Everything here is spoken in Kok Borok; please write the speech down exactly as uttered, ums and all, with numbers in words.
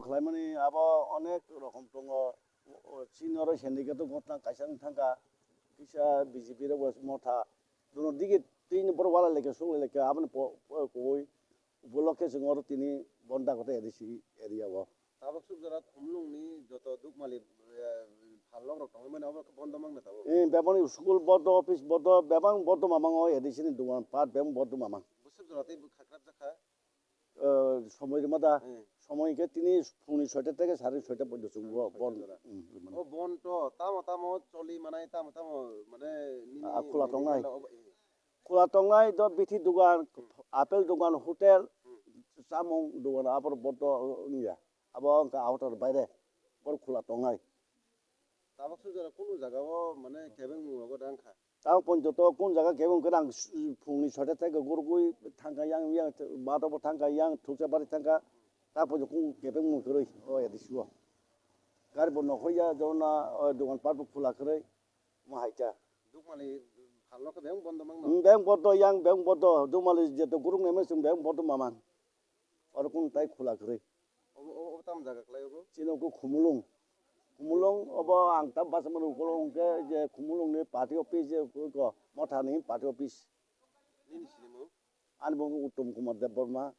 Khlaimani abo onek rokom tongo. O, o, chini oro syndicate o gotna kaisa wng thangkha, kisa B J P rok bo motha. Dono dige tini borok wala lekha suk lekha aboni po-, po-, koi upolokhe chwng oro tini bon dagote A D C area o. Tabuk suk jora Khumulwng ni joto Dukmali, eh, phalnok rok tongwi mani abo khe bondo mangna tabuk. Eh, bebak ni school bondo, office bondo, bebak bondo mamang o A D C ni dogan pat bebak bondo mamang. Bwswk jora tei bwkha kwrap jakha. Eh, somoi rwma da. Hmm. Somoi hwnkhe tini phungni soita theke sari soita porjonto chwng bo bon, hmm, rwmani. O bon to tamo tamo choli manai, tamo tamo mane nini Ah, khula tongnai. Level o, eh. Khula tongnai do bithi dogan, hmm, apple dogan, hotel, hmm, chamung dogan, aboro bondo wngya. Abo wngkha outer baire, bor khula tongnai. Tabuk sujak kunu jaga o mane kebeng mung rogo da wngkha. Tabuk ponjoto kun jaga kebeng wngkha ang s-, phungni soita theke gurugwi thangkha yang, yang bato bo thangkha yang thuksa bari thangkha. Tabuk ponjoto kun kebeng mung kwrwi o A D C o. Gari bo nokhorya jona o dogan pat bo khula kwrwi mo haikha. Dukmali phalno khe beng bondo mangno. Hmm, beng bondo yang beng bondo Dukmali jeto gurung neme chwng beng bondo mamang. Oro kunu tai khula kwrwi. Obo, obo, obo tamo jaga kwlai obo? Chini obo Khumulwng. Khumulwng obo ang tam basa mano ukolog hwnkhe je Khumulwng ni party office je ko motha ni party office. Nini sinimung? Ani bo Uttom Kumar Debbarma.